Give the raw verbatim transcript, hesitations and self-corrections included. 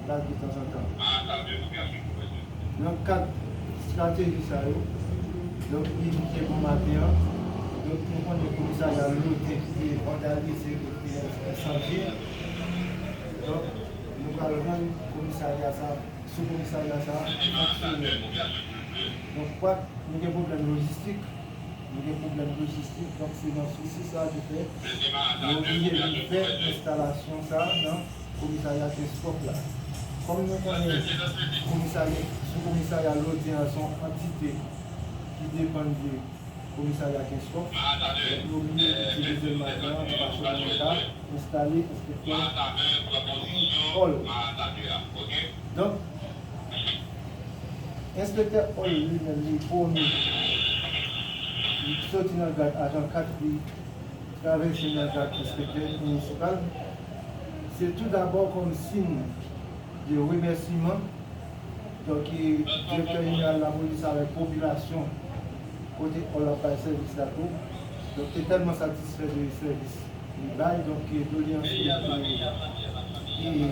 la detanzantan. Nan kad estrateji sa yo, donk, li rive bon maten an, donk, nou konnen komisarya Loten ki vandalize epi ensandye. Donk, nou pral rann komisarya sa, sou komisarya sa, fonksyonèl. Donk, kwak nou gen pwoblèm lojistik, nou gen pwoblèm lojistik, donk, se nan sousi sa ki fè nou rive vin fè enstalasyon sa nan komisarya Kenskòf la. Kòm nou konnen komisarya, sou komisarya Loten an se yon antite ki depann de komisarya Kenskòf, donk, nou vin itilize l maten an, nou pase nan eta, enstale enspektè Hall. Donk, enspektè Hall li menm, li pwomi, li soti nan gad ajan kat, li travèse nan gad enspektè minisipal. Se tou dabò kòm siy de remèsiman, donk, e, direktè jeneral lapolis avèk popilasyon kote Hall ap bay sèvis la tou, donk, te tèlman satisfè de sèvis li bay, donk, e, doleyans li, e,